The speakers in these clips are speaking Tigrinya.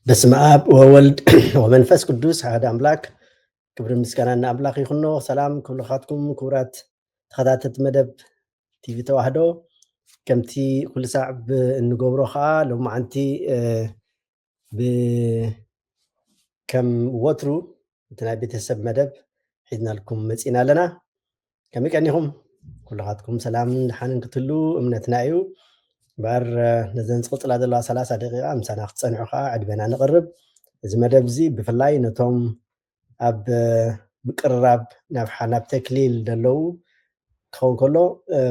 በስመ ኣብ ወወልድ ወመንፈስ ቅዱስ ሓደ ኣምላክ። ክብሪ ምስጋና ንኣምላክ ይኹኖ። ሰላም ኩልኻትኩም ክቡራት ተኸታተልቲ መደብ ቲቪ ተዋህዶ። ከምቲ ኩሉ ሳዕ ብእንገብሮ ከዓ ሎማዓንቲ ብ ከም ወትሩ እቲ ናይ ቤተሰብ መደብ ሒዝናልኩም መፂና ኣለና። ከመይ ቀኒኹም? ኩልኻትኩም ሰላምን ደሓንን ክትህሉ እምነትና እዩ። እምበር ነዘን ዝቕፅላ ዘለዋ ሰላሳ ደቂቃ ምሳና ክትፀንሑ ከዓ ዕድመና ንቕርብ። እዚ መደብ እዚ ብፍላይ ነቶም ኣብ ምቅርራብ ናብ ናብ ተክሊል ዘለዉ ክኸውን ከሎ፣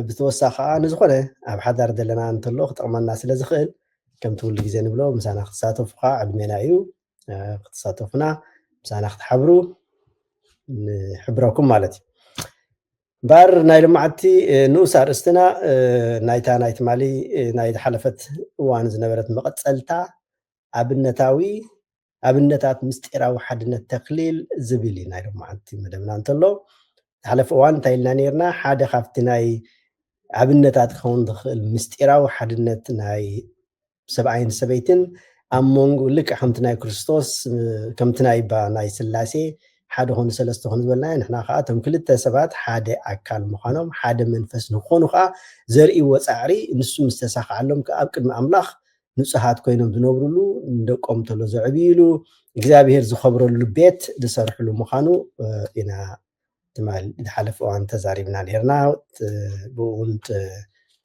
ብተወሳኺ ከዓ ንዝኾነ ኣብ ሓዳር ዘለና እንተሎ ክጠቕመና ስለ ዝኽእል፣ ከምቲ ኩሉ ግዜ ንብሎ ምሳና ክትሳተፉ ከዓ ዕድሜና እዩ። ክትሳተፉና ምሳና ክትሓብሩ ንሕብረኩም ማለት እዩ። እምበር ናይ ሎማዓንቲ ንኡስ ኣርእስትና ናይታ ናይ ትማሊ ናይ ዝሓለፈት እዋን ዝነበረት መቐፀልታ ኣብነታዊ ኣብነታት ምስጢራዊ ሓድነት ተክሊል ዝብል እዩ ናይ ሎማዓንቲ መደብና። እንተሎ ዝሓለፈ እዋን እንታይ ኢልና ነርና? ሓደ ካብቲ ናይ ኣብነታት ክኸውን ዝኽእል ምስጢራዊ ሓድነት ናይ ሰብኣይን ሰበይትን ኣብ መንጎ ልክዕ ከምቲ ናይ ክርስቶስ ከምቲ ናይ ባ ናይ ስላሴ ሓደ ኾኑ ሰለስተ ኾኑ ዝበልናዮ፣ ንሕና ከዓ እቶም ክልተ ሰባት ሓደ ኣካል ምዃኖም ሓደ መንፈስ ንኾኑ ከዓ ዘርእይዎ ፃዕሪ ንሱ ምስ ተሳኽዓሎም ከዓ ኣብ ቅድሚ ኣምላኽ ንጹሃት ኮይኖም ዝነብሩሉ ንደቆም ተሎ ዘዕብይሉ እግዚኣብሔር ዝኸብረሉ ቤት ዝሰርሕሉ ምዃኑ ኢና ትማል ዝሓለፈ እዋን ተዛሪብና ነርና። ብኡ እውን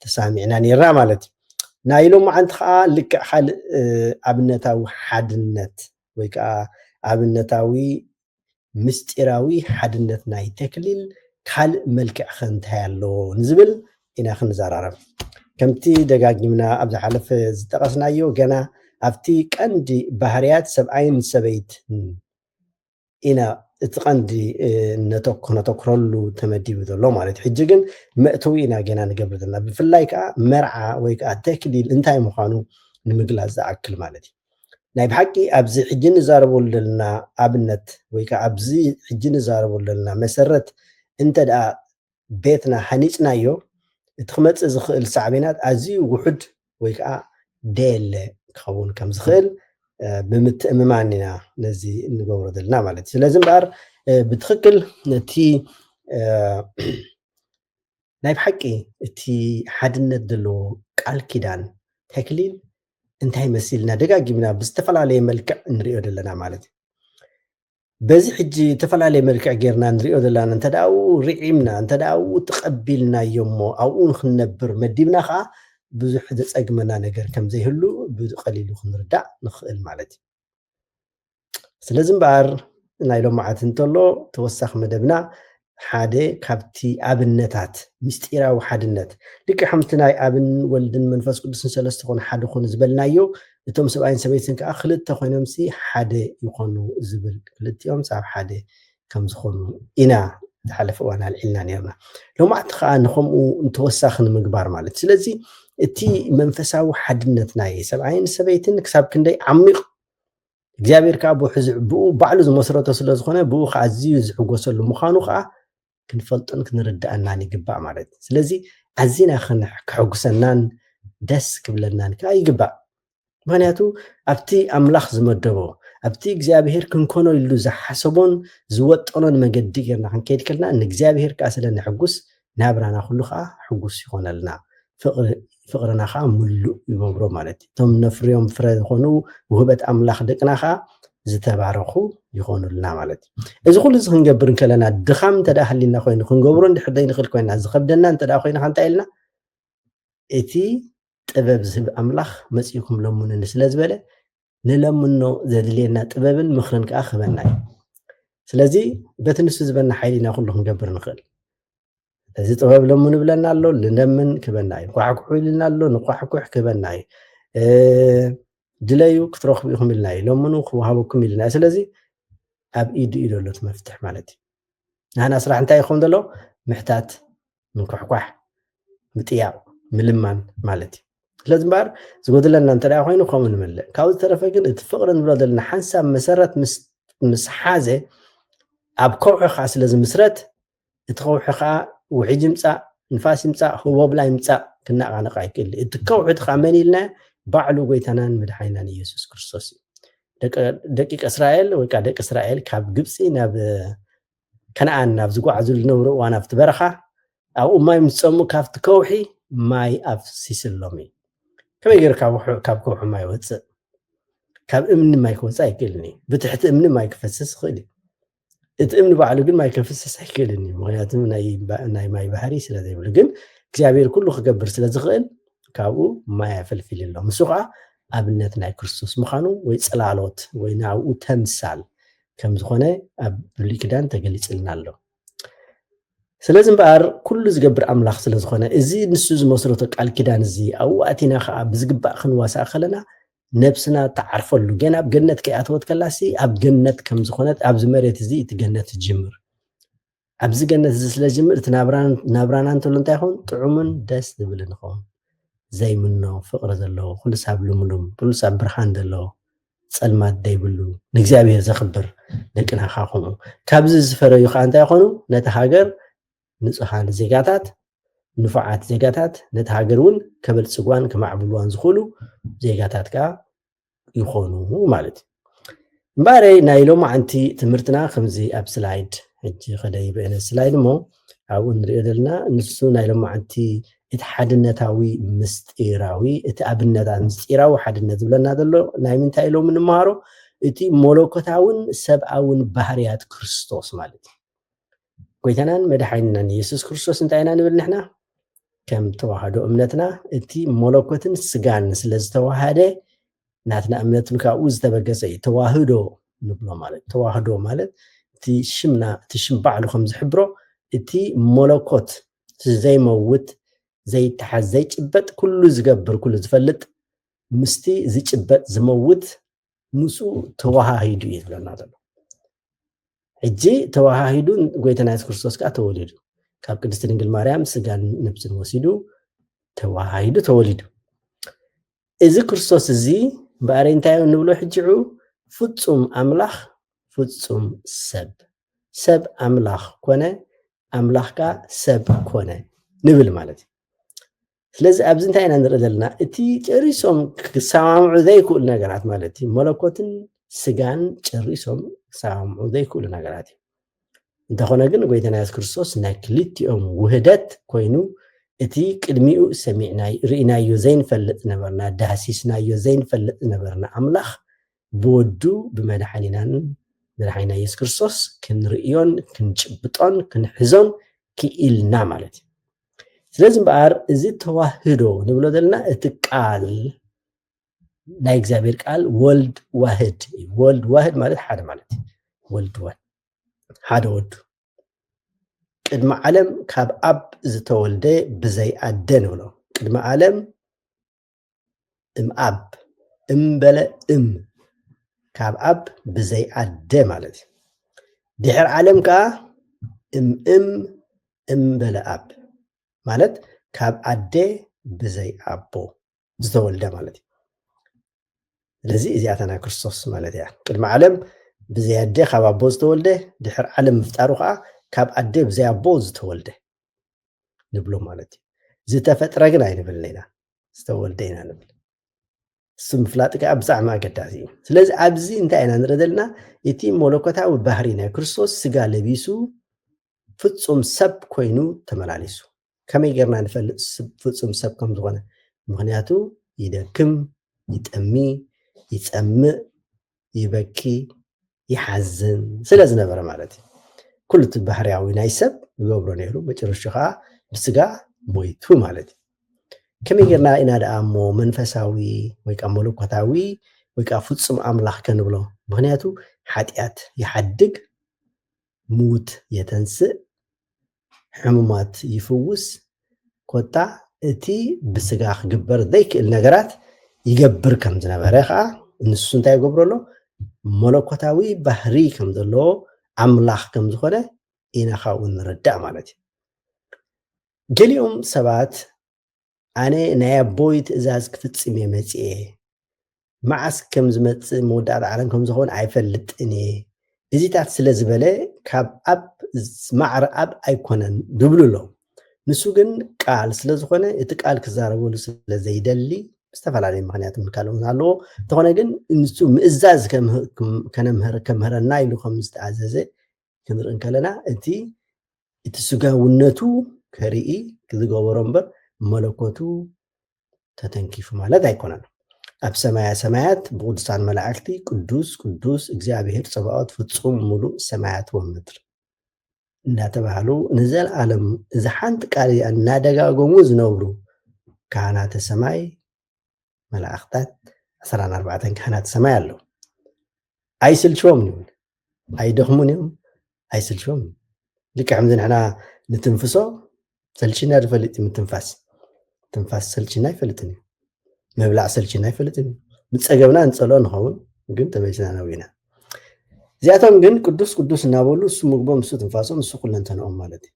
ተሳሚዕና ነርና ማለት እዩ። ናይ ሎማዓንቲ ከዓ ልክዕ ካልእ ኣብነታዊ ሓድነት ወይ ከዓ ኣብነታዊ ምስጢራዊ ሓድነት ናይ ተክሊል ካልእ መልክዕ ከ እንታይ ኣለዎ ንዝብል ኢና ክንዘራረብ። ከምቲ ደጋጊምና ኣብ ዝሓለፈ ዝጠቐስናዮ፣ ገና ኣብቲ ቀንዲ ባህርያት ሰብኣይን ሰበይትን ኢና እቲ ቀንዲ ነተኩ ነተኩረሉ ተመዲቡ ዘሎ ማለት እዩ። ሕጂ ግን መእተዊ ኢና ገና ንገብር ዘለና። ብፍላይ ከዓ መርዓ ወይ ከዓ ተክሊል እንታይ ምዃኑ ንምግላፅ ዝኣክል ማለት እዩ። ናይ ብሓቂ ኣብዚ ሕጂ ንዛረበሉ ዘለና ኣብነት ወይ ከዓ ኣብዚ ሕጂ ንዛረበሉ ዘለና መሰረት እንተ ደኣ ቤትና ሃኒፅናዮ፣ እቲ ክመፅእ ዝኽእል ሳዕቤናት ኣዝዩ ውሑድ ወይ ከዓ ደየለ ክኸውን ከም ዝኽእል ብምትእምማን ኢና ነዚ እንገብሮ ዘለና ማለት እዩ። ስለዚ እምበኣር ብትኽክል ነቲ ናይ ብሓቂ እቲ ሓድነት ዘለዎ ቃል ኪዳን ተክሊል እንታይ መሲልና ደጋጊምና ብዝተፈላለየ መልክዕ ንሪኦ ዘለና ማለት እዩ። በዚ ሕጂ ዝተፈላለየ መልክዕ ጌርና ንሪኦ ዘለና እንተ ደኣ ኣብኡ ርዒምና እንተ ደኣ ኣብኡ ተቐቢልናዮ እሞ ኣብኡ ንክንነብር መዲብና ከዓ ብዙሕ ዘፀግመና ነገር ከም ዘይህሉ ብቐሊሉ ክንርዳእ ንኽእል ማለት እዩ። ስለዚ እምበኣር ናይ ሎማዓት እንተሎ ተወሳኺ መደብና ሓደ ካብቲ ኣብነታት ምስጢራዊ ሓድነት ልክዕ ከምቲ ናይ ኣብን ወልድን መንፈስ ቅዱስን ሰለስተ ኮኑ ሓደ ኮኑ ዝበልናዮ እቶም ሰብኣይን ሰበይትን ከዓ ክልተ ኮይኖምሲ ሓደ ይኾኑ ዝብል ክልቲኦም ኣብ ሓደ ከም ዝኾኑ ኢና ዝሓለፈ እዋን ኣልዒልና ነርና። ሎማዕቲ ከዓ ንከምኡ ንተወሳኺ ንምግባር ማለት ስለዚ እቲ መንፈሳዊ ሓድነት ናይ ሰብኣይን ሰበይትን ክሳብ ክንደይ ዓሚቕ እግዚኣብሔር ከዓ ብኡ ብኡ ባዕሉ ዝመስረቶ ስለ ዝኾነ ብኡ ከዓ ኣዝዩ ዝሕጎሰሉ ምዃኑ ከዓ ክንፈልጦን ክንርዳኣናን ይግባእ ማለት እዩ። ስለዚ ኣዚና ከነ- ከሐጉሰናን ደስ ክብለናን ከዓ ይግባእ። ምክንያቱ ኣብቲ ኣምላኽ ዝመደቦ ኣብቲ እግዚኣብሔር ክንኮኖ ኢሉ ዝሓሰቦን ዝወጠኖን መገዲ ጌርና ክንከይድ ከልና ንእግዚኣብሔር ከዓ ስለ ነሐጉስ ናብራና ኩሉ ከዓ ሕጉስ ይኾነልና። ፍቕሪ ፍቕርና ከዓ ምሉእ ይገብሮ ማለት እዩ። እቶም ነፍርዮም ፍረ ዝኾኑ ውህበት ኣምላኽ ደቅና ከዓ ዝተባረኹ ይኾኑልና ማለት እዩ። እዚ ኩሉ እዚ ክንገብር እንከለና ድኻም እንተ ደኣ ሃሊና ኮይኑ ክንገብሮ እንድሕር ዘይንኽእል ኮይና ዝኸብደና እንተ ደኣ ኮይና እንታይ ኢልና እቲ ጥበብ ዝህብ ኣምላኽ መጺእኩም ለምኑኒ ስለ ዝበለ ንለምኖ ዘድልየና ጥበብን ምኽርን ከዓ ክህበና እዩ። ስለዚ በቲ ንሱ ዝበና ሓይሊ ኢና ኩሉ ክንገብር ንኽእል። እዚ ጥበብ ለምኑ ብለና ኣሎ፣ ንለምን ክህበና እዩ። ኳሕኩሑ ኢልና ኣሎ፣ ንኳሕኩሕ ክህበና እዩ። ድለዩ ክትረኽቡ ኢኹም ኢልና እዩ። ለምኑ ክወሃበኩም ኢልና እዩ። ስለዚ ኣብ ኢዱ እዩ ዘሎ እቲ መፍትሕ ማለት እዩ። ንሕና ስራሕ እንታይ ይኸውን ዘሎ? ምሕታት፣ ምንኳሕኳሕ፣ ምጥያቕ፣ ምልማን ማለት እዩ። ስለዚ እምበኣር ዝጎድለና እንተ ደኣ ኮይኑ ከምኡ ንምልእ። ካብኡ ዝተረፈ ግን እቲ ፍቕሪ ንብሎ ዘለና ሓንሳብ መሰረት ምስ ምስ ሓዘ ኣብ ከውሒ ከዓ ስለ ዝምስረት እቲ ከውሒ ከዓ ውሕጅ ይምፃእ ንፋስ ይምፃእ ህቦብላ ይምፃእ ክነቓነቕ ኣይክእል። እቲ ከውሒ እቲ ከዓ መን ኢልና? ባዕሉ ጎይታናን መድሓኒናን ኢየሱስ ክርስቶስ እዩ። ደቂ እስራኤል ወይ ከዓ ደቂ እስራኤል ካብ ግብፂ ናብ ከነኣን ናብ ዝጓዓዙ ዝነበሩ እዋን ኣብቲ በረኻ ኣብኡ ማይ ምስ ፀሙ ካብቲ ከውሒ ማይ ኣፍሲስሎም እዩ። ከመይ ገይሩ ካብ ከውሒ ማይ ወፅእ? ካብ እምኒ ማይ ክወፅእ ኣይክእልን እዩ። ብትሕቲ እምኒ ማይ ክፈስስ ይኽእል እዩ። እቲ እምኒ ባዕሉ ግን ማይ ከፍስስ ኣይክእልን እዩ። ምክንያቱ ናይ ማይ ባህሪ ስለ ዘይብሉ። ግን እግዚኣብሔር ኩሉ ክገብር ስለ ዝኽእል ካብኡ ማይ ኣፈልፊሉ ኣሎ። ንሱ ከዓ ኣብነት ናይ ክርስቶስ ምዃኑ ወይ ፅላሎት ወይ ናብኡ ተምሳል ከም ዝኾነ ኣብ ብሉይ ኪዳን ተገሊፅልና ኣሎ። ስለዚ እምበኣር ኩሉ ዝገብር ኣምላኽ ስለ ዝኾነ እዚ ንሱ ዝመስረቶ ቃል ኪዳን እዚ ኣብኡ ኣቲና ከዓ ብዝግባእ ክንዋሳእ ከለና ነብስና ትዓርፈሉ። ገና ኣብ ገነት ከይኣተወት ከላሲ ኣብ ገነት ከም ዝኾነት ኣብዚ መሬት እዚ እቲ ገነት ይጅምር። ኣብዚ ገነት እዚ ስለ ዝጅምር እቲ ናብራና እንተሎ እንታይ ይኸውን? ጥዑምን ደስ ዝብልን ይኸውን። ዘይምኖ ፍቕሪ ዘለዎ፣ ኩሉስ ኣብ ልምሉም፣ ኩሉስ ኣብ ብርሃን ዘለዎ፣ ጸልማት ዘይብሉ፣ ንእግዚኣብሔር ዘኽብር ደቂ ናኻ ኹኑ። ካብዚ ዝፈረዩ ከዓ እንታይ ይኾኑ? ነቲ ሃገር ንጹሃን ዜጋታት፣ ንፉዓት ዜጋታት፣ ነቲ ሃገር እውን ከበልጽጓን ከማዕብልዋን ዝኽእሉ ዜጋታት ከዓ ይኾኑ ማለት እዩ። እምበኣረይ ናይ ሎማዓንቲ ትምህርትና ከምዚ ኣብ ስላይድ ሕጂ ከደ ይብእነ ስላይድ እሞ ኣብኡ ንሪኦ ዘለና ንሱ ናይ ሎማዓንቲ እቲ ሓድነታዊ ምስጢራዊ እቲ ኣብነታት ምስጢራዊ ሓድነት ዝብለና ዘሎ ናይ ምንታይ ኢሎም እንመሃሮ እቲ መለኮታውን ሰብኣውን ባህርያት ክርስቶስ ማለት እዩ። ጎይታናን መድሓኒናን ኢየሱስ ክርስቶስ እንታይ ኢና ንብል ንሕና? ከም ተዋህዶ እምነትና እቲ መለኮትን ስጋን ስለ ዝተዋሃደ ናትና እምነትን ካብኡ ዝተበገሰ እዩ። ተዋህዶ ንብሎ ማለት ተዋህዶ ማለት እቲ ሽምና እቲ ሽም ባዕሉ ከም ዝሕብሮ እቲ መለኮት እቲ ዘይመውት ዘይተሓዝ ዘይጭበጥ ኩሉ ዝገብር ኩሉ ዝፈልጥ ምስቲ ዝጭበጥ ዝመውት ምስኡ ተዋሃሂዱ እዩ ዝብለና ዘሎ። ሕጂ ተዋሃሂዱ ጎይታና የሱስ ክርስቶስ ከዓ ተወሊዱ። ካብ ቅድስቲ ድንግል ማርያም ስጋን ነብስን ወሲዱ ተዋሃሂዱ ተወሊዱ። እዚ ክርስቶስ እዚ እምበኣር እንታይ ንብሎ ሕጂ? ፍጹም ኣምላኽ ፍጹም ሰብ፣ ሰብ ኣምላኽ ኮነ፣ ኣምላኽ ከዓ ሰብ ኮነ ንብል ማለት እዩ። ስለዚ ኣብዚ እንታይ ኢና ንርኢ ዘለና? እቲ ጨሪሶም ክሰማምዑ ዘይክእሉ ነገራት ማለት እዩ። መለኮትን ስጋን ጨሪሶም ክሰማምዑ ዘይክእሉ ነገራት እዩ። እንተኾነ ግን ጎይታና የሱስ ክርስቶስ ናይ ክልቲኦም ውህደት ኮይኑ እቲ ቅድሚኡ ሰሚዕናይ ርኢናዮ ዘይንፈልጥ ነበርና፣ ዳህሲስናዮ ዘይንፈልጥ ነበርና ኣምላኽ ብወዱ ብመድሓኒናን መድሓኒና የሱስ ክርስቶስ ክንርእዮን ክንጭብጦን ክንሕዞን ክኢልና ማለት እዩ። ስለዚ እምበኣር እዚ ተዋህዶ ንብሎ ዘለና እቲ ቃል ናይ እግዚኣብሔር ቃል ወልድ ዋህድ እዩ። ወልድ ዋህድ ማለት ሓደ ማለት እዩ። ወልድ ዋህድ ሓደ ወዱ ቅድሚ ዓለም ካብ ኣብ ዝተወልደ ብዘይ ኣደ ንብሎ። ቅድሚ ዓለም እም ኣብ እም በለ እም ካብ ኣብ ብዘይ ኣደ ማለት እዩ። ድሕር ዓለም ከዓ እም እም እም በለ ኣብ ማለት ካብ ኣደ ብዘይ ኣቦ ዝተወልደ ማለት እዩ። ስለዚ እዚኣታ ናይ ክርስቶስ ማለት እያ። ቅድሚ ዓለም ብዘይ ኣደ ካብ ኣቦ ዝተወልደ ድሕር ዓለም ምፍጣሩ ከዓ ካብ ኣደ ብዘይ ኣቦ ዝተወልደ ንብሎ ማለት እዩ። ዝተፈጥረ ግን ኣይንብልን ኢና፣ ዝተወልደ ኢና ንብል። እሱ ምፍላጥ ከዓ ብጣዕሚ ኣገዳሲ እዩ። ስለዚ ኣብዚ እንታይ ኢና ንርኢ ዘለና? እቲ መለኮታዊ ባህሪ ናይ ክርስቶስ ስጋ ለቢሱ ፍጹም ሰብ ኮይኑ ተመላሊሱ። ከመይ ጌርና ንፈልጥ ፍጹም ሰብ ከም ዝኾነ? ምኽንያቱ ይደክም፣ ይጠሚ፣ ይጸምእ፣ ይበኪ፣ ይሓዝን ስለ ዝነበረ ማለት እዩ። ኩሉ እቲ ባህርያዊ ናይ ሰብ ይገብሮ ነይሩ። መጨረሻ ከዓ ብስጋ ሞይቱ ማለት እዩ። ከመይ ጌርና ኢና ደኣ እሞ መንፈሳዊ ወይ ከዓ መለኮታዊ ወይ ከዓ ፍጹም ኣምላኽ ከንብሎ። ምኽንያቱ ሓጢኣት ይሓድግ፣ ምዉት የተንስእ፣ ሕሙማት ይፍውስ፣ ኮታ እቲ ብስጋ ክግበር ዘይክእል ነገራት ይገብር ከም ዝነበረ ከዓ ንሱ እንታይ ይገብሮ ኣሎ? መለኮታዊ ባህሪ ከም ዘለዎ፣ ኣምላኽ ከም ዝኾነ ኢና ካብኡ ንርዳእ ማለት እዩ። ገሊኦም ሰባት ኣነ ናይ ኣቦይ ትእዛዝ ክፍጽም እየ መጽኤ፣ መዓስ ከም ዝመጽእ መወዳእታ ዓለም ከም ዝኾን ኣይፈልጥን እየ፣ እዚታት ስለ ዝበለ ካብ ኣብ ማዕረ ኣብ ኣይኮነን ዝብሉ ኣለዉ። ንሱ ግን ቃል ስለ ዝኾነ እቲ ቃል ክዛረበሉ ስለ ዘይደሊ ብዝተፈላለየ ምኽንያት ምን ካልኦት ኣለዎ። እንተኾነ ግን ንሱ ምእዛዝ ከምህረና ኢሉ ከም ዝተኣዘዘ ክንርኢ እንከለና እቲ እቲ ስጋውነቱ ከርኢ ዝገበሮ እምበር መለኮቱ ተተንኪፉ ማለት ኣይኮነን። ኣብ ሰማያ ሰማያት ብቅዱሳን መላእክቲ ቅዱስ ቅዱስ እግዚኣብሔር ጸባኦት ፍጹም ሙሉእ ሰማያት ወምድር እንዳተባህሉ ንዘለኣለም እዛ ሓንቲ ቃል እዚኣ እናደጋገሙ ዝነብሩ ካህናተ ሰማይ መላእኽታት ዕስራን ኣርባዕተን ካህናተ ሰማይ ኣለዉ። ኣይስልችዎም ይብል ኣይደኽሙን እዮም፣ ኣይስልችዎም። ልክዕ ከምዚ ንሕና ንትንፍሶ ሰልችና ዝፈልጥ እዩ ምትንፋስ። ትንፋስ ሰልችና ኣይፈልጥን እዩ። ምብላዕ ሰልችና ኣይፈልጥን እዩ። ምጸገብና ንጸልኦ ንኸውን፣ ግን ተመሊስና ነዊና። እዚኣቶም ግን ቅዱስ ቅዱስ እናበሉ እሱ ምግቦም፣ እሱ ትንፋሶም፣ እሱ ኩለንተንኦም ማለት እዩ።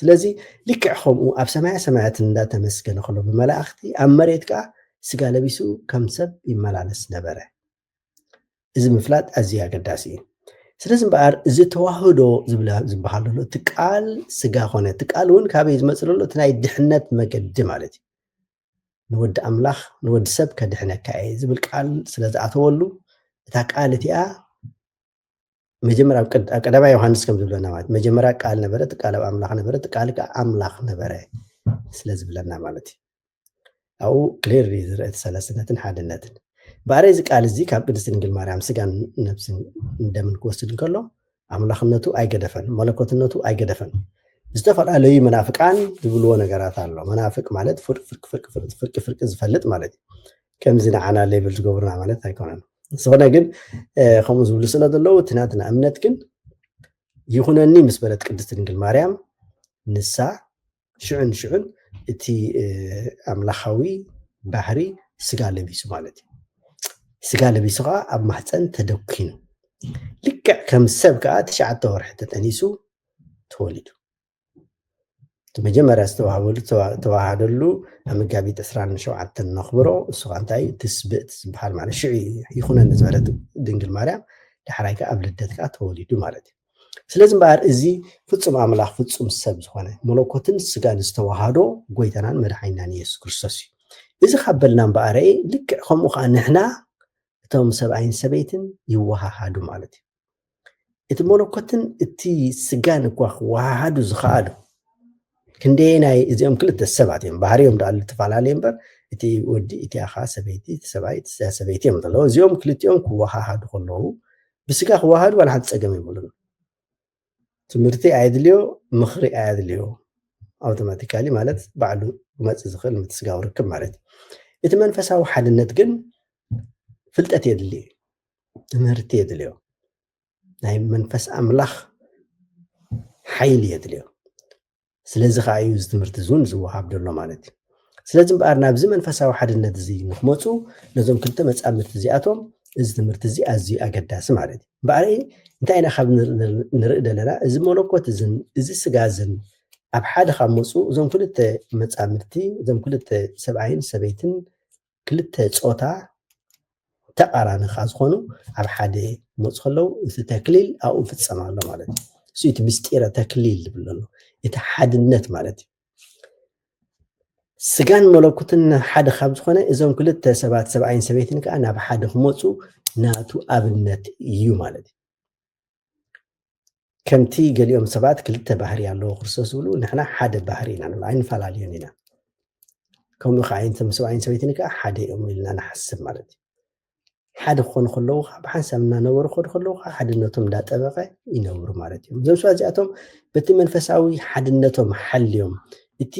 ስለዚ ልክዕ ከምኡ ኣብ ሰማያ ሰማያት እንዳተመስገነ ከሎ ብመላእኽቲ ኣብ መሬት ከዓ ስጋ ለቢሱ ከም ሰብ ይመላለስ ነበረ። እዚ ምፍላጥ ኣዝዩ ኣገዳሲ እዩ። ስለዚ እምበኣር እዚ ተዋህዶ ዝበሃል ዘሎ እቲ ቃል ስጋ ኮነ፣ እቲ ቃል እውን ካበይ ዝመፅእ ዘሎ እቲ ናይ ድሕነት መገዲ ማለት እዩ። ንወዲ ኣምላኽ ንወዲ ሰብ ከድሕነካ እየ ዝብል ቃል ስለ ዝኣተወሉ እታ ቃል እቲኣ መጀመርያ ኣብ ቀዳማይ ዮሃንስ ከም ዝብለና ማለት መጀመርያ ቃል ነበረ፣ እቲ ቃል ኣብ ኣምላኽ ነበረ፣ እቲ ቃል ከዓ ኣምላኽ ነበረ ስለ ዝብለና ማለት እዩ። ኣብኡ ክሊር ዝረአ እቲ ሰለስትነትን ሓድነትን። ባዕረ እዚ ቃል እዚ ካብ ቅድስቲ ድንግል ማርያም ስጋን ነብስን እንደምን ክወስድ እንከሎ ኣምላኽነቱ ኣይገደፈን፣ መለኮትነቱ ኣይገደፈን። ዝተፈላለዩ መናፍቃን ዝብልዎ ነገራት ኣሎ። መናፍቅ ማለት ፍርቂ ፍርቂ ዝፈልጥ ማለት እዩ። ከምዚ ንዓና ሌብል ዝገብሩና ማለት ኣይኮነን። ዝኾነ ግን ከምኡ ዝብሉ ስለ ዘለዉ እቲ ናትና እምነት ግን ይኹነኒ ምስ በለት ቅድስቲ ድንግል ማርያም ንሳ ሽዑን ሽዑን እቲ ኣምላኻዊ ባህሪ ስጋ ለቢሱ ማለት እዩ። ስጋ ለቢሱ ከዓ ኣብ ማህፀን ተደኪኑ ልክዕ ከም ሰብ ከዓ ትሽዓተ ወርሒ ተጠኒሱ ተወሊዱ። እቲ መጀመርያ ዝተዋህበሉ ተዋሃደሉ ኣብ መጋቢት ዕስራን ሸውዓተን ነኽብሮ። እሱ ከዓ እንታይ ትስብእት ዝበሃል ማለት ሽዑ ይኹነኒ ዝበለት ድንግል ማርያም ዳሕራይ ከዓ ኣብ ልደት ከዓ ተወሊዱ ማለት እዩ። ስለዚ እምበኣር እዚ ፍጹም ኣምላኽ ፍጹም ሰብ ዝኾነ መለኮትን ስጋን ዝተዋሃዶ ጎይታናን መድሓኒናን ኢየሱስ ክርስቶስ እዩ። እዚ ካብ በልና እምበኣረ ልክዕ ከምኡ ከዓ ንሕና እቶም ሰብኣይን ሰበይትን ይወሃሃዱ ማለት እዩ። እቲ መለኮትን እቲ ስጋን እኳ ክወሃሃዱ ዝኸኣሉ ክንደየናይ እዚኦም ክልተ ሰባት እዮም። ባህሪኦም ደኣ ዝተፈላለዩ እምበር እቲ ወዲ እቲኣ ከዓ ሰበይቲ፣ እቲ ሰብኣይ እቲ ሰበይቲ እዮም ዘለዉ። እዚኦም ክልቲኦም ክወሃሃዱ ከለዉ ብስጋ ክወሃሃዱ ዋላ ሓንቲ ጸገም የብሉን። ትምህርቲ ኣየድልዮ፣ ምኽሪ ኣየድልዮ። ኣውቶማቲካሊ ማለት ባዕሉ ክመፅእ ዝኽእል ምትስጋው ርክብ ማለት እዩ። እቲ መንፈሳዊ ሓድነት ግን ፍልጠት የድሊ፣ ትምህርቲ የድልዮ። ናይ መንፈስ ኣምላኽ ሓይሊ የድልዮ። ስለዚ ከዓ እዩ እዚ ትምህርቲ እዚ እውን ዝወሃብ ዘሎ ማለት እዩ። ስለዚ እምበኣር ናብዚ መንፈሳዊ ሓድነት እዚ ንክመፁ ነዞም ክልተ መፃምድቲ እዚኣቶም እዚ ትምህርቲ እዚ ኣዝዩ ኣገዳሲ ማለት እዩ። እምበኣር እንታይ ኢና ካብ ንርኢ ዘለና እዚ መለኮት እዝን እዚ ስጋ እዝን ኣብ ሓደ ካብ መፁ እዞም ክልተ መፃምድቲ እዞም ክልተ ሰብኣይን ሰበይትን ክልተ ፆታ ተቃራኒ ከዓ ዝኾኑ ኣብ ሓደ ክመፁ ከለዉ እቲ ተክሊል ኣብኡ ይፍፀም ኣሎ ማለት እዩ። እሱ እቲ ምስጢረ ተክሊል ዝብል ዘሎ እቲ ሓድነት ማለት እዩ። ስጋን መለኮትን ሓደ ካብ ዝኾነ እዞም ክልተ ሰባት ሰብኣይን ሰበይትን ከዓ ናብ ሓደ ክመፁ ናቱ ኣብነት እዩ ማለት እዩ። ከምቲ ገሊኦም ሰባት ክልተ ባህሪ ኣለዎ ክርስቶስ ዝብሉ ንሕና ሓደ ባህሪ ኢና ንብሎ ኣይንፈላለዮን ኢና። ከምኡ ከዓ እቶም ሰብኣይን ሰበይትን ከዓ ሓደ እዮም ኢልና ንሓስብ ማለት እዩ። ሓደ ክኾኑ ከለዉ ከዓ ብሓንሳብ እናነበሩ ክኸዱ ከለዉ ከዓ ሓድነቶም እንዳጠበቐ ይነብሩ ማለት እዮም። እዞም ሰባት እዚኣቶም በቲ መንፈሳዊ ሓድነቶም ሓልዮም እቲ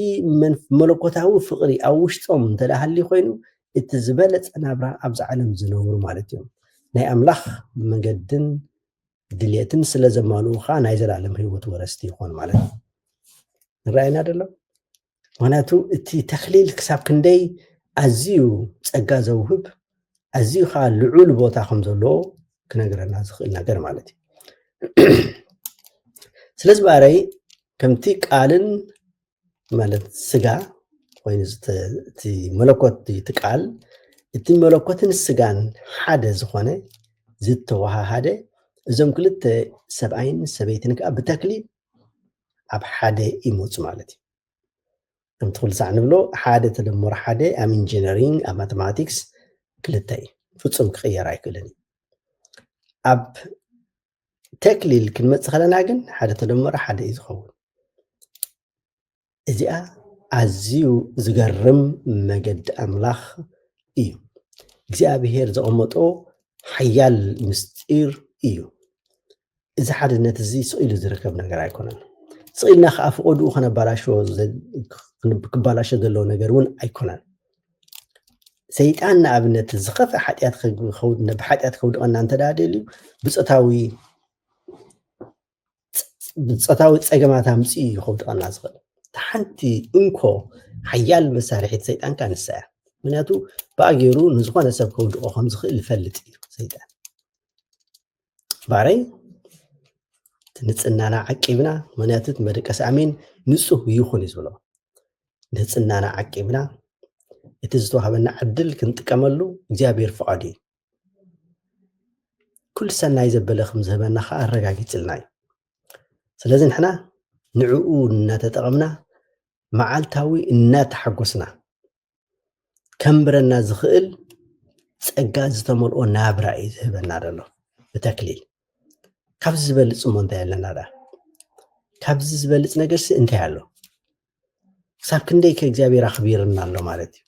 መለኮታዊ ፍቕሪ ኣብ ውሽጦም እንተደኣ ሃልዩ ኮይኑ እቲ ዝበለጸ ናብራ ኣብዛ ዓለም ዝነብሩ ማለት እዮም። ናይ ኣምላኽ መገድን ድልየትን ስለ ዘማልኡ ከዓ ናይ ዘላለም ህይወት ወረስቲ ይኾኑ ማለት እዩ። ንረኣየና ደሎ? ምክንያቱ እቲ ተክሊል ክሳብ ክንደይ ኣዝዩ ጸጋ ዘውህብ፣ ኣዝዩ ከዓ ልዑል ቦታ ከም ዘለዎ ክነግረና ዝኽእል ነገር ማለት እዩ። ስለዚ ባረይ ከምቲ ቃልን ማለት ስጋ ኮይኑ ዝተ- እቲ መለኮት እቲ ቃል እቲ መለኮትን ስጋን ሓደ ዝኾነ ዝተወሃሃደ እዞም ክልተ ሰብኣይን ሰበይትን ከዓ ብተክሊል ኣብ ሓደ ይመፁ ማለት እዩ። ከምቲ ኩሉ ሳዕ ንብሎ ሓደ ተደመሮ ሓደ ኣብ ኢንጂነሪንግ ኣብ ማቴማቲክስ ክልተ እዩ። ፍፁም ክቕየር ኣይክእልን እዩ። ኣብ ተክሊል ክንመፅእ ከለና ግን ሓደ ተደመሮ ሓደ እዩ ዝኸውን። እዚኣ ኣዝዩ ዝገርም መገዲ ኣምላኽ እዩ። እግዚኣብሔር ዘቐመጦ ሓያል ምስጢር እዩ። እዚ ሓድነት እዚ ስቕ ኢሉ ዝርከብ ነገር ኣይኮነን። ስቕ ኢልና ከዓ ፍቐድኡ ከነባላሽዎ ዘ- ክባላሾ ዘለዎ ነገር እውን ኣይኮነን። ሰይጣን ንኣብነት ዝኸፍአ ሓጢኣት ከ- ከውድ- ብሓጢኣት ከውድቐና እንተ ደኣ ደልዩ ብፆታዊ ብፆታዊ ፀገማት ኣምፅኡ እዩ ከውድቐና ዝኽእል። እታ ሓንቲ እንኮ ሓያል መሳርሒት ሰይጣን ከዓ ንሳ እያ። ምክንያቱ ብኣ ገይሩ ንዝኾነ ሰብ ከውድቆ ከም ዝኽእል ይፈልጥ እዩ ሰይጣን። ባረይ እቲ ንፅህናና ዓቂብና፣ ምክንያቱ እቲ መደቀሲ ኣሜን ንፁህ ይኹን እዩ ዝብሎ። ንፅህናና ዓቂብና እቲ ዝተዋህበና ዕድል ክንጥቀመሉ እግዚኣብሔር ፍቓዱ እዩ። ኩሉ ሰናይ ዘበለ ከም ዝህበና ከዓ ኣረጋጊፅልና እዩ። ስለዚ ንሕና ንዕኡ እናተጠቐምና መዓልታዊ እናተሓጎስና ከንብረና ዝኽእል ፀጋ ዝተመልኦ ናብራ እዩ ዝህበና ዘሎ ብተክሊል። ካብዚ ዝበልፅ እሞ እንታይ ኣለና ዳ? ካብዚ ዝበልፅ ነገርሲ እንታይ ኣሎ? ክሳብ ክንደይ ከ እግዚኣብሔር ኣኽቢርና ኣሎ ማለት እዩ።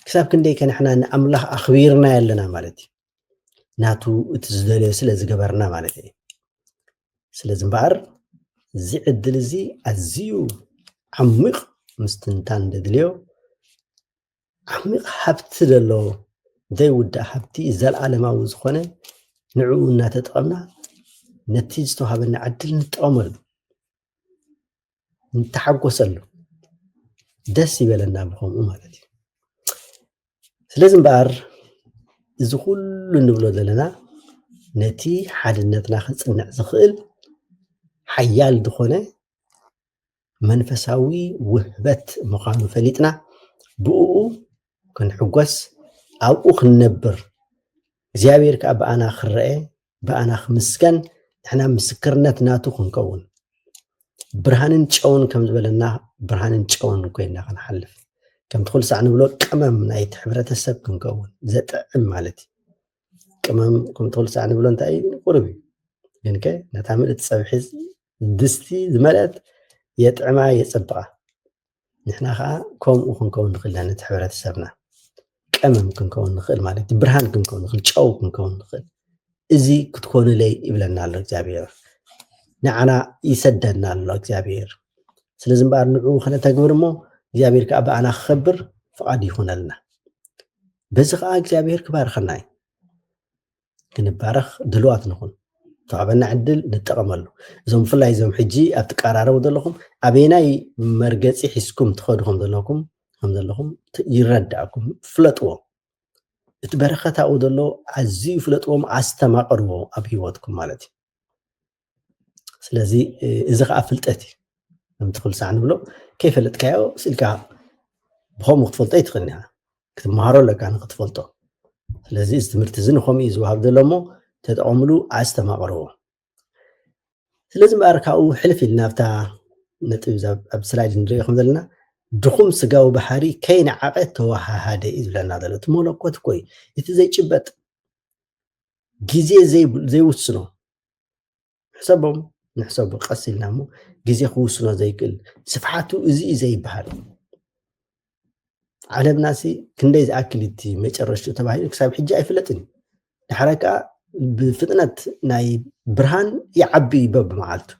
ክሳብ ክንደይ ከ ንሕና ንኣምላኽ ኣኽቢርና ኣለና ማለት እዩ። ናቱ እቲ ዝደለዮ ስለ ዝገበርና ማለት እዩ። ስለዚ እምበኣር እዚ ዕድል እዚ ኣዝዩ ዓሚቕ ምስትንታን ዘድልዮ ዓሚቕ ሃብቲ ዘለዎ ዘይውዳእ ሃብቲ ዘለኣለማዊ ዝኾነ ንዕኡ እናተጠቐምና ነቲ ዝተዋሃበና ዕድል ንጠቐመሉ፣ ንተሓጎሰሉ፣ ደስ ይበለና ብኸምኡ ማለት እዩ። ስለዚ እምበኣር እዚ ኩሉ ንብሎ ዘለና ነቲ ሓድነትና ክፅንዕ ዝኽእል ሓያል ዝኾነ መንፈሳዊ ውህበት ምዃኑ ፈሊጥና ብእኡ ክንሕጎስ ኣብኡ ክንነብር እግዚኣብሔር ከዓ ብኣና ክረአ ብኣና ክምስገን ንሕና ምስክርነት ናቱ ክንከውን ብርሃንን ጨውን ከም ዝበለና ብርሃንን ጨውን ኮይና ክንሓልፍ ከምቲ ኩሉ ሳዕ ንብሎ ቅመም ናይቲ ሕብረተሰብ ክንከውን ዘጥዕም ማለት እዩ። ቅመም ከምቲ ኩሉ ሳዕ ንብሎ እንታይ እዩ? ቁሩብ እዩ። ግን ከ ነታ ምልእቲ ፀብሒ ድስቲ ዝመልአት የጥዕማ የፀብቓ። ንሕና ከዓ ከምኡ ክንከውን ንኽእል ኢና። ነቲ ሕብረተሰብና ቀመም ክንከውን ንኽእል ማለት እዩ። ብርሃን ክንከውን ንኽእል፣ ጨው ክንከውን ንኽእል። እዚ ክትኮኑለይ ይብለና ኣሎ እግዚኣብሔር። ንዓና ይሰደና ኣሎ እግዚኣብሔር። ስለዚ እምበኣር ንዕኡ ከነተግብር እሞ እግዚኣብሔር ከዓ ብኣና ክኸብር ፍቓድ ይኹነልና። በዚ ከዓ እግዚኣብሔር ክባርኸና እዩ። ክንባረኽ ድልዋት ንኹን። ተዋበና ዕድል ንጠቐመሉ። እዞም ብፍላይ እዞም ሕጂ ኣብ ትቀራረቡ ዘለኹም ኣበየናይ መርገፂ ሒዝኩም ትኸዱ ከም ዘለኩም ከም ዘለኹም ይረዳእኩም ፍለጥዎ። እቲ በረኸት ኣብኡ ዘሎ ኣዝዩ ፍለጥዎም ኣስተማቕርዎ ኣብ ህይወትኩም ማለት እዩ። ስለዚ እዚ ከዓ ፍልጠት እዩ። ከምቲ ኩሉ ሳዕ ንብሎ ከይፈለጥካዮ ስኢልካ ብኸምኡ ክትፈልጦ ኣይትኽእልን ኢኻ። ክትመሃሮ ኣለካ ንክትፈልጦ። ስለዚ እዚ ትምህርቲ እዚ ንኸምኡ እዩ ዝወሃብ ዘሎ እሞ ተጠቐምሉ፣ ኣስተማቕርዎ። ስለዚ እምበኣር ካብኡ ሕልፍ ኢልና ኣብታ ነጥቢ እዛ ኣብ ስላይድ ንሪኦ ከም ዘለና ድኹም ስጋዊ ባህሪ ከይነዓቐ ተወሃሃደ እዩ ዝብለና ዘሎ። እቲ መለኮት እኮ እዩ እቲ ዘይጭበጥ ግዜ ዘይውስኖ ሕሰቦም ንሕሰቦ ቀስ ኢልና እሞ ግዜ ክውስኖ ዘይክእል ስፍሓቱ እዚ እዩ ዘይበሃል። ዓለምናሲ ክንደይ ዝኣክል እቲ መጨረሽቱ ተባሂሉ ክሳብ ሕጂ ኣይፍለጥን እዩ። ድሓረ ከዓ ብፍጥነት ናይ ብርሃን ይዓቢ እዩ በብመዓልቱ።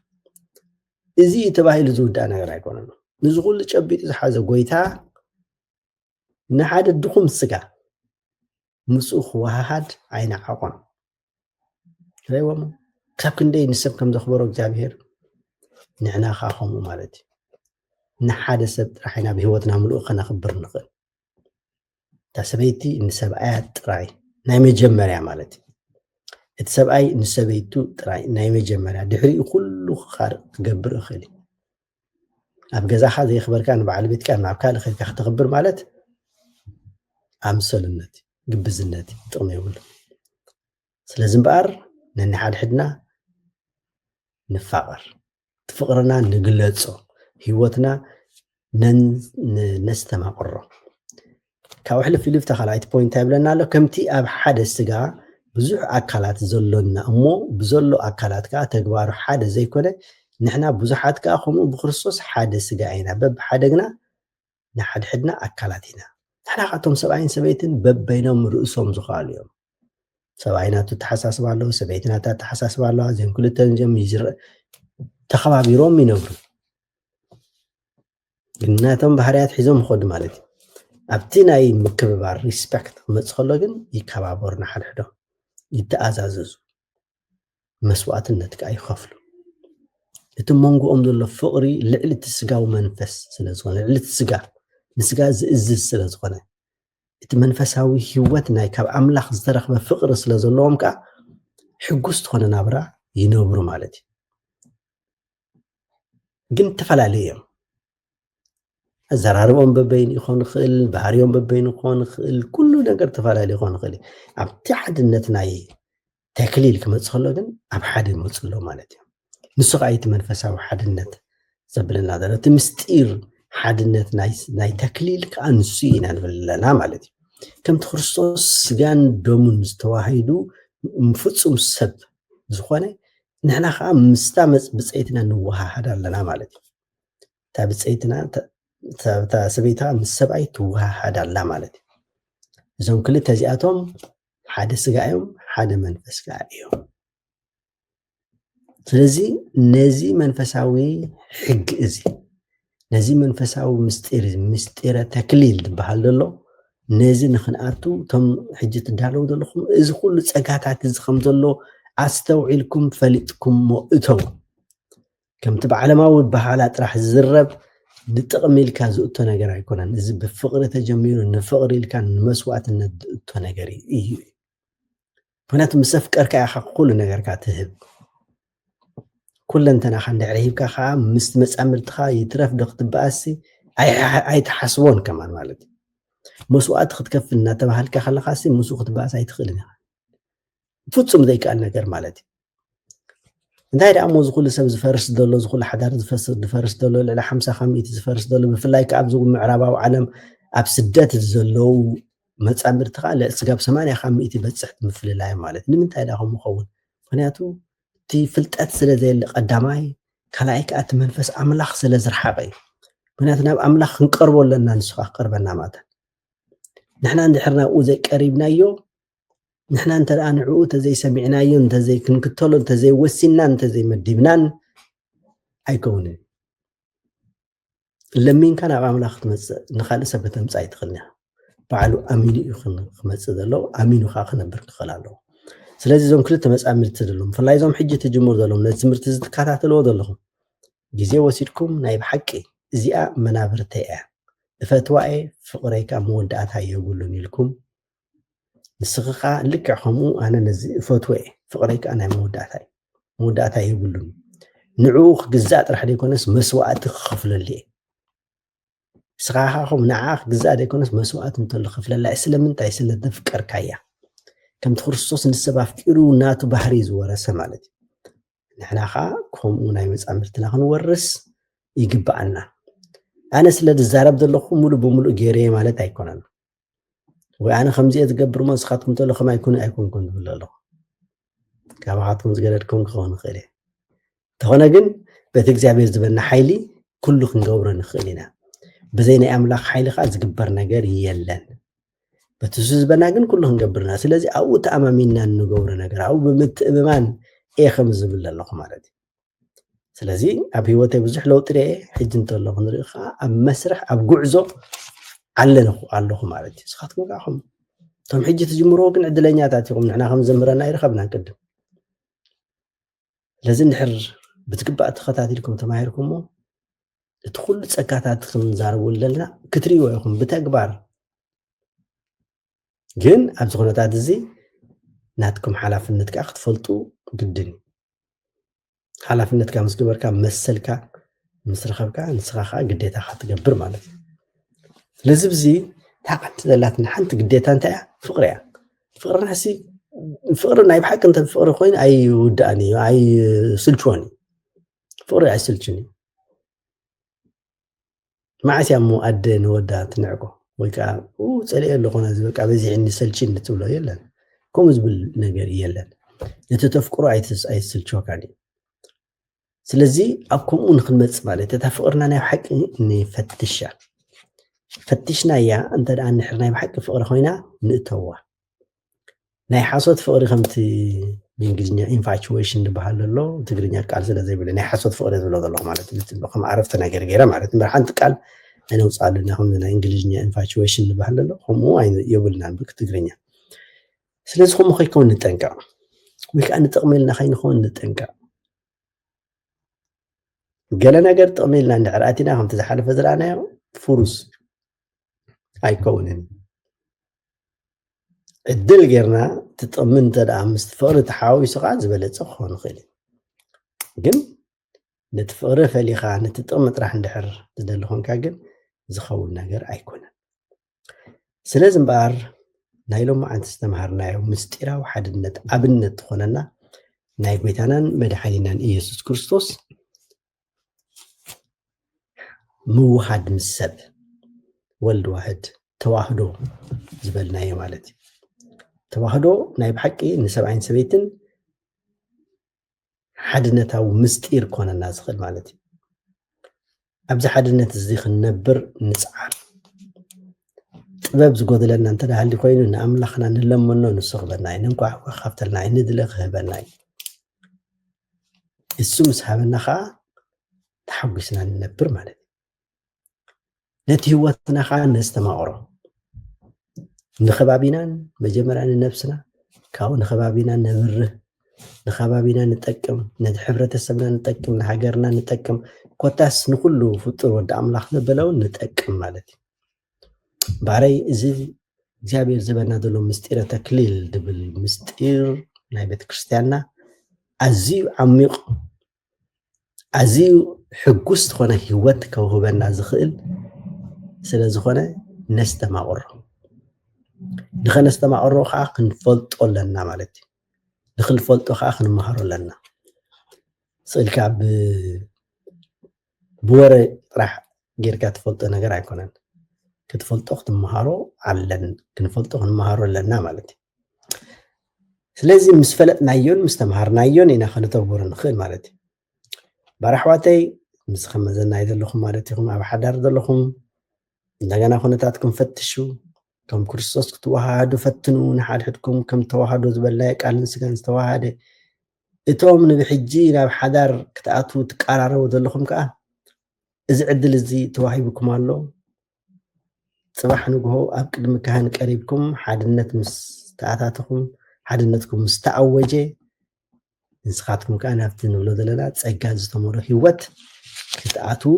እዚ እዩ ተባሂሉ ዝውዳእ ነገር ኣይኮነን። ንዚ ኩሉ ጨቢጡ ዝሓዘ ጎይታ ንሓደ ድኹም ስጋ ምስኡ ክወሃሃድ ኣይነዓቖን። ርእይዎም ክሳብ ክንደይ ንሰብ ከም ዘኽበሮ እግዚኣብሔር ንሕና ከዓ ከምኡ ማለት እዩ። ንሓደ ሰብ ጥራሕ ኢና ብህይወትና ምሉእ ከነኽብር ንኽእል። እታ ሰበይቲ ንሰብኣያ ጥራይ ናይ መጀመርያ ማለት እዩ። እቲ ሰብኣይ ንሰበይቱ ጥራይ ናይ መጀመርያ፣ ድሕሪኡ ኩሉ ክኻርእ ክገብር እኽእል እዩ። ኣብ ገዛኻ ዘየኽበርካ ንበዓል ቤትካ ናብ ካልእ ኸድካ ክተኽብር ማለት ኣምሰሉነት፣ ግብዝነት፣ ጥቕሚ የብሉ። ስለዚ እምበኣር ነንሓድሕድና ንፋቐር፣ እቲ ፍቕርና ንግለጾ፣ ህይወትና ነን- ን- ነስተማቕሮ። ካብኡ ሕልፍ ኢሉ ኣብታ ካልኣይቲ ፖይንት ይብለና ኣሎ፣ ከምቲ ኣብ ሓደ ስጋ ብዙሕ ኣካላት ዘሎና እሞ ብዘሎ ኣካላት ከዓ ተግባሩ ሓደ ዘይኮነ፣ ንሕና ብዙሓት ከዓ ከምኡ ብክርስቶስ ሓደ ስጋ ኢና፣ በብሓደ ግና ንሓድሕድና ኣካላት ኢና። ንሕና ከዓ እቶም ሰብኣይን ሰበይትን በበይኖም ርእሶም ዝኸኣሉ እዮም። ሰብኣይ ናቱ ኣተሓሳስባ ኣለዎ፣ ሰበይቲ ናታ ኣተሓሳስባ ኣለዋ። እዚኦም ክልተ እዚኦም ይዝረ- ተኸባቢሮም ይነብሩ። ግን ናቶም ባህርያት ሒዞም ይኸዱ ማለት እዩ። ኣብቲ ናይ ምክብባር ሪስፔክት ክመፅእ ከሎ ግን ይከባበሩ፣ ንሓድሕዶም ይተኣዛዘዙ፣ መስዋዕትነት ከዓ ይኸፍሉ። እቲ መንጎኦም ዘሎ ፍቕሪ ልዕሊ እቲ ስጋዊ መንፈስ ስለ ዝኾነ፣ ልዕሊ እቲ ስጋ ንስጋ ዝእዝዝ ስለ ዝኾነ፣ እቲ መንፈሳዊ ህይወት ናይ ካብ ኣምላኽ ዝተረኽበ ፍቕሪ ስለ ዘለዎም ከዓ ሕጉስ ዝኾነ ናብራ ይነብሩ ማለት እዩ። ግን ዝተፈላለዩ እዮም። ኣዘራርቦም በበይኑ ይኾን ይኽእል፣ ባህሪዮም በበይኑ ይኾን ይኽእል፣ ኩሉ ነገር ተፈላለዩ ይኾን ይኽእል እዩ። ኣብቲ ሓድነት ናይ ተክሊል ክመፅእ ከሎ ግን ኣብ ሓደ ይመፁ ኣሎ ማለት እዩ። ንሱ ከዓ እቲ መንፈሳዊ ሓድነት ዘብለና ዘሎ እቲ ምስጢር ሓድነት ናይ ናይ ተክሊል ከዓ ንሱ ኢና ንብል ኣለና ማለት እዩ። ከምቲ ክርስቶስ ስጋን ደሙን ዝተዋሂዱ ፍጹም ሰብ ዝኾነ ንሕና ከዓ ምስታ መጽ- ብጸይትና ንወሃሃድ ኣለና ማለት እዩ። እታ ብጸይትና እታ እታ ሰበይታ ምስ ሰብኣይ ትወሃሃድ ኣላ ማለት እዩ። እዞም ክልተ እዚኣቶም ሓደ ስጋ እዮም፣ ሓደ መንፈስ ከዓ እዮም። ስለዚ ነዚ መንፈሳዊ ሕጊ እዚ ነዚ መንፈሳዊ ምስጢር እዚ ምስጢረ ተክሊል ዝበሃል ዘሎ ነዚ ንክንኣቱ እቶም ሕጂ ትዳለዉ ዘለኹም እዚ ኩሉ ጸጋታት እዚ ከም ዘሎ ኣስተውዒልኩም ፈሊጥኩሞ እተው። ከምቲ ብዓለማዊ በሃላ ጥራሕ ዝዝረብ ንጥቕሚ ኢልካ ዝእቶ ነገር ኣይኮነን። እዚ ብፍቕሪ ተጀሚሩ ንፍቕሪ ኢልካ ንመስዋእትነት ዝእቶ ነገር እዩ። ምክንያቱ ምስ ኣፍቀርካ ኢኻ ኩሉ ነገርካ ትህብ። ኩለንተናኻ እንድሕር ሂብካ ከዓ ምስቲ መፃምድትኻ ይትረፍ ዶ ክትበኣሲ ኣይ- ኣይትሓስቦን ከማን ማለት እዩ። መስዋእቲ ክትከፍል እናተባሃልካ ከለኻሲ ምስኡ ክትበኣስ ኣይትኽእልን ኢኻ። ፍጹም ዘይከኣል ነገር ማለት እዩ። እንታይ ደኣ እሞ እዚ ኩሉ ሰብ ዝፈርስ ዘሎ፣ እዚ ኩሉ ሓዳር ዝፈስ- ዝፈርስ ዘሎ፣ ልዕሊ ሓምሳ ካብ ሚእቲ ዝፈርስ ዘሎ፣ ብፍላይ ከዓ ኣብዚ ምዕራባዊ ዓለም ኣብ ስደት ዘለዉ መጻምድቲ ከዓ ልዕሊ ስጋብ ሰማንያ ካብ ሚእቲ በጽሕ ምፍልላይ ማለት እዩ። ንምንታይ ደኣ ከምኡ ኸውን? ምክንያቱ እቲ ፍልጠት ስለ ዘየለ ቀዳማይ፣ ካልኣይ ከዓ እቲ መንፈስ ኣምላኽ ስለ ዝረሓቐ እዩ። ምክንያቱ ናብ ኣምላኽ ክንቀርቦ ኣለና፣ ንሱ ከዓ ክቀርበና ማለት እዩ። ንሕና እንድሕር ናብኡ ዘይቀሪብናዮ፣ ንሕና እንተ ደኣ ንዕኡ እንተዘይሰሚዕናዮ፣ እንተዘይክንክተሎ፣ እንተዘይወሲንናን እንተዘይመዲብናን ኣይከውንን። ለሚንካ ናብ ኣምላኽ ክትመጽእ ንኻልእ ሰብ ከተምጽእ ኣይትኽእልን ኢኻ። ባዕሉ ኣሚኑ እዩ ክን- ክመጽእ ዘለዎ፣ ኣሚኑ ከዓ ክነብር ክኽእል ኣለዎ። ስለዚ እዞም ክልተ መጻምድቲ ዘለዎም፣ ብፍላይ እዞም ሕጂ ትጅምሩ ዘለዎም፣ ነዚ ትምህርቲ እዚ ትከታተልዎ ዘለኹም፣ ግዜ ወሲድኩም ናይ ብሓቂ እዚኣ መናብርተይ እያ፣ እፈትዋ እየ፣ ፍቕረይ ከዓ መወዳእታ የብሉን ኢልኩም ንስኺ ከዓ ልክዕ ከምኡ ኣነ ነዚ እፈትዎ እየ፣ ፍቕረይ ከዓ ናይ መወዳእታ እዩ፣ መወዳእታ የብሉን። ንዕኡ ክግዛእ ጥራሕ ዘይኮነስ መስዋእቲ ክኸፍለሉ እየ። ንስኻ ከዓ ከምኡ ንዓኣ ክግዛእ ዘይኮነስ መስዋእቲ እንተሎ ክፍለላ እየ። ስለምንታይ? ስለ ዘፍቀርካያ። ከምቲ ክርስቶስ ንሰብ ኣፍቂሩ ናቱ ባህሪ ዝወረሰ ማለት እዩ። ንሕና ከዓ ከምኡ ናይ መጻምድትና ክንወርስ ይግብኣና። ኣነ ስለ ዝዛረብ ዘለኹ ሙሉእ ብሙሉእ ገይረየ ማለት ኣይኮነን። ወይ ኣነ ከምዚ እየ ዝገብር እሞ ንስኻትኩም ተሎ ከማይ ኩኑ ኣይኮንኩን ዝብል ኣለኹ። ካባኻትኩም ዝገደድኩም ክኸውን ይኽእል እየ። እንተኾነ ግን በቲ እግዚኣብሔር ዝበና ሓይሊ ኩሉ ክንገብሮ ንኽእል ኢና። ብዘይ ናይ ኣምላኽ ሓይሊ ከዓ ዝግበር ነገር የለን። በቲ እሱ ዝበና ግን ኩሉ ክንገብር ኢና። ስለዚ ኣብኡ ተኣማሚንና እንገብሮ ነገር ኣብኡ ብምትእምማን እየ ከም ዝብል ኣለኹ ማለት እዩ። ስለዚ ኣብ ህይወተይ ብዙሕ ለውጢ ርኤ፣ ሕጂ እንተሎ ክንርኢ ከዓ ኣብ መስርሕ ኣብ ጉዕዞ ኣለኹ ኣለኹ ማለት እዩ። ንስኻትኩም ከዓ ከምኡ እቶም ሕጂ ትጅምርዎ ግን ዕድለኛታት ኢኹም። ንሕና ከም ዘምህረና ኣይረኸብናን ቅድም። ስለዚ እንድሕር ብትግባእ ተኸታቲልኩም ተማሂርኩሞ፣ እቲ ኩሉ ጸጋታት ክንዛረቡ ዘለና ክትርእይዎ ኢኹም ብተግባር። ግን ኣብዚ ኩነታት እዚ ናትኩም ሓላፍነት ከዓ ክትፈልጡ ግድን እዩ። ሓላፍነትካ ምስ ገበርካ፣ መሰልካ ምስ ረኸብካ፣ ንስኻ ከዓ ግዴታኻ ትገብር ማለት እዩ። ስለዚ ብዚ እታ ሓንቲ ዘላትና ሓንቲ ግዴታ እንታይ እያ? ፍቕሪ እያ። ፍቕርና ሲ ፍቕሪ ናይ ብሓቂ እንተ ፍቕሪ ኮይኑ ኣይውዳእን እዩ፣ ኣይስልችዎን እዩ። ፍቕሪ ኣይስልችን እዩ። መዓስ እያ እሞ ኣደ ንወዳ ትንዕቆ? ወይ ከዓ "ኡ፣ ጸሊኤ ኣለኹ ነዚ፣ በቃ በዚሕኒ፣ ሰልችኒ" ትብሎ? የለን። ከምኡ ዝብል ነገር የለን። እቲ ተፍቅሮ ኣይትስ-፣ ኣይስልችወካን እዩ። ስለዚ ኣብ ከምኡ ንክንመጽእ ማለት እታ ፍቕርና ናይ ብሓቂ ንፈትሻ። ፈቲሽናያ እንተ ደኣ እንድሕር ናይ ብሓቂ ፍቕሪ ኮይና ንእተዋ። ናይ ሓሶት ፍቕሪ ከምቲ ብእንግሊዝኛ ኢንፋቹዌሽን ዝበሃል ዘሎ ትግርኛ ቃል ስለ ዘይብለ ናይ ሓሶት ፍቕሪ ዝብሎ ዘለኹ ማለት እዩ። ከም ዓረፍተ ነገር ገይረ ማለት እምበር ሓንቲ ቃል ኣይነውፅኣሉን ኢና። ከምዚ ናይ እንግሊዝኛ ኢንፋቹዌሽን ዝበሃል ዘሎ ከምኡ ኣይ-፣ የብልናን ብትግርኛ። ስለዚ ከምኡ ከይከውን ንጠንቀቕ፣ ወይ ከዓ ንጥቕሚ ኢልና ከይንኸውን ንጠንቀቕ። ገለ ነገር ጥቕሚ ኢልና እንድሕር ኣቲና ከምቲ ዝሓለፈ ዝረኣናዮ ፍሩስ ኣይከውንን። ዕድል ጌርና እቲ ጥቕሚ እንተ ደኣ ምስቲ ፍቕሪ ተሓዋዊሱ ከዓ ዝበለጸ ክኸውን ይኽእል እዩ። ግን ነቲ ፍቕሪ ፈሊኻ ነቲ ጥቕሚ ጥራሕ እንድሕር ትደሊ ኾንካ ግን ዝኸውን ነገር ኣይኮነን። ስለዚ እምበኣር ናይ ሎማዓንቲ ዝተምሃርናዮ ምስጢራዊ ሓድነት ኣብነት ዝኾነና ናይ ጎይታናን መድሓኒናን ኢየሱስ ክርስቶስ ምውሃድ ምስ ሰብ፣ ወልድ ዋህድ፣ ተዋህዶ ዝበልናዮ ማለት እዩ። ተዋህዶ ናይ ብሓቂ ንሰብኣይን ሰበይትን ሓድነታዊ ምስጢር ክኾነና ዝኽእል ማለት እዩ። ኣብዚ ሓድነት እዚ ክንነብር ንጽዓር። ጥበብ ዝጎድለና እንተ ደኣ ሃልዩ ኮይኑ ንኣምላኽና ንለምኖ፣ ንሱ ክህበና እዩ። ንንኳዕ ክኸፍተልና እዩ፣ ንድለ ክህበና እዩ። እሱ ምስ ሃበና ኸዓ ተሓጒስና ንነብር ማለት እዩ። ነቲ ህይወትና ኸዓ ነስተማቕሮ። ንኸባቢናን መጀመርያ ንነብስና፣ ካብኡ ንኸባቢና ነብርህ፣ ንኸባቢና ንጠቅም፣ ነቲ ሕብረተሰብና ንጠቅም፣ ንሃገርና ንጠቅም፣ ኮታስ ንኹሉ ፍጡር ወዲ ኣምላኽ ዘበለ እውን ንጠቅም ማለት እዩ። ባረይ እዚ እግዚኣብሔር ዝበና ዘሎ ምስጢረ ተክሊል ድብል ምስጢር ናይ ቤተ ክርስቲያንና ኣዝዩ ዓሚቕ፣ ኣዝዩ ሕጉስ ዝኾነ ህይወት ከውህበና ዝኽእል ስለ ዝኾነ ነስተማቕሮ። ንኸነስተማቕሮ ከዓ ክንፈልጦ ኣለና ማለት እዩ። ንኽንፈልጦ ከዓ ክንመሃሮ ኣለና። ስእልካ ብ-፣ ብወረ ጥራሕ ጌርካ ትፈልጦ ነገር ኣይኮነን። ክትፈልጦ ክትመሃሮ ኣለን-፣ ክንፈልጦ ክንመሃሮ ኣለና ማለት እዩ። ስለዚ ምስ ፈለጥናዮን ምስ ተምሃርናዮን ኢና ከነተግብሮ ንኽእል ማለት እዩ። ባር ኣሕዋተይ፣ ምስ ከመዘናይ ዘለኹም ማለት ኢኹም፣ ኣብ ሓዳር ዘለኹም እንደገና ኩነታትኩም ፈትሹ። ከም ክርስቶስ ክትወሃሃዱ ፈትኑ፣ ንሓድሕድኩም ከም ተዋህዶ ዝበልናዮ ቃልን ስጋን ዝተዋሃደ። እቶም ንብሕጂ ናብ ሓዳር ክትኣትዉ ትቀራረቡ ዘለኹም ከኣ እዚ ዕድል እዚ ተዋሂቡኩም ኣሎ። ጽባሕ ንግሆ ኣብ ቅድሚ ካህን ቀሪብኩም ሓድነት ምስ ተኣታተኹም፣ ሓድነትኩም ምስ ተኣወጀ፣ ንስኻትኩም ከኣ ናብቲ ንብሎ ዘለና ጸጋ ዝተመልኦ ህይወት ክትኣትዉ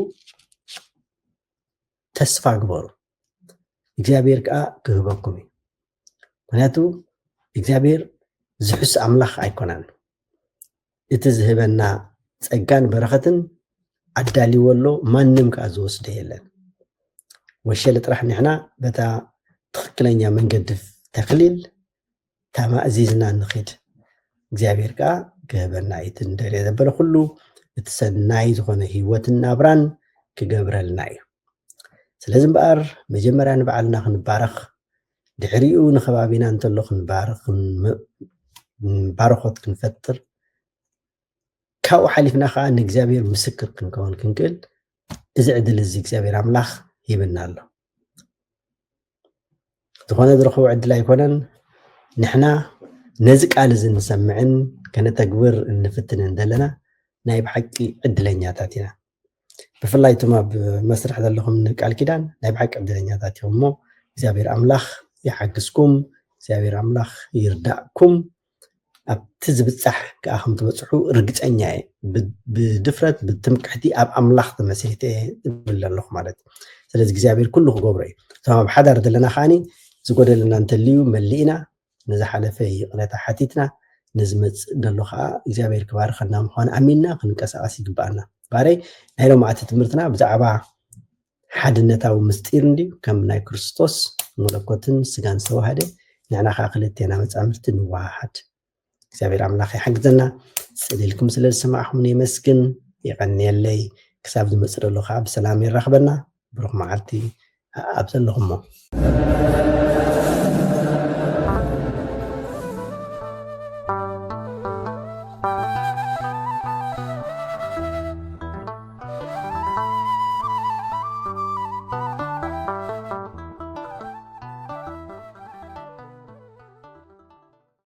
ተስፋ ግበሩ። እግዚኣብሔር ከኣ ክህበኩም እዩ። ምኽንያቱ እግዚኣብሔር ዝሕሱ ኣምላኽ ኣይኮነን። እቲ ዝህበና ጸጋን በረኸትን ኣዳልዎ ኣሎ፣ ማንም ከኣ ዝወስዶ የለን። ወሸለ ጥራሕ ንሕና በታ ትኽክለኛ መንገዲ ተኽሊል ተማእዚዝና ንኺድ። እግዚኣብሔር ከኣ ክህበና እዩ። እቲ ንደልዮ ዘበለ ኩሉ እቲ ሰናይ ዝኾነ ህይወትን ናብራን ክገብረልና እዩ። ስለዚ እምበኣር መጀመርያ ንባዕልና ክንባረኽ፣ ድሕሪኡ ንኸባቢና እንተሎ ክንባርኽ፣ ን-፣ ባርኾት ክንፈጥር፣ ካብኡ ሓሊፍና ኸዓ ንእግዚኣብሔር ምስክር ክንከውን ክንክእል እዚ ዕድል እዚ እግዚኣብሔር ኣምላኽ ሂብና ኣሎ። ዝኾነ ዝረኽቦ ዕድል ኣይኮነን። ንሕና ነዚ ቃል እዚ ንሰምዕን ከነተግብር እንፍትንን ዘለና ናይ ብሓቂ ዕድለኛታት ኢና። ብፍላይ እቶም ኣብ መስርሕ ዘለኹም ንቃል ኪዳን ናይ ብሓቂ ዕድለኛታት ኢኹም እሞ እግዚኣብሔር ኣምላኽ ይሓግዝኩም፣ እግዚኣብሔር ኣምላኽ ይርዳእኩም። ኣብቲ ዝብጻሕ ከዓ ከም ትበጽሑ ርግጸኛ እየ። ብድፍረት ብትምክሕቲ ኣብ ኣምላኽ ተመሲሪተ እብል ኣለኹ ማለት እዩ። ስለዚ እግዚኣብሔር ኩሉ ክገብሮ እዩ። እቶም ኣብ ሓዳር ዘለና ከዓኒ ዝጎደለና እንተልዩ መሊእና፣ ንዝሓለፈ ይቕረታ ሓቲትና፣ ንዝመጽእ ደሎ ከዓ እግዚኣብሔር ክባርኸና ምዃኑ ኣሚንና ክንቀሳቐስ ይግብኣና። ባረይ ናይ ሎማዓቲ ትምህርትና ብዛዕባ ሓድነታዊ ምስጢር እንድዩ። ከም ናይ ክርስቶስ መለኮትን ስጋን ዝተዋህደ ንዕና ከዓ ክልቴና መጻምድቲ ንዋሃድ። እግዚኣብሔር ኣምላኽ ይሓግዘና። ጽሊልኩም ስለ ዝሰማዕኹም የመስግን። ይቐንየለይ። ክሳብ ዝመጽእ ደሎ ከዓ ብሰላም የራኽበና። ብሩኽ መዓልቲ ኣብ ዘለኹሞ።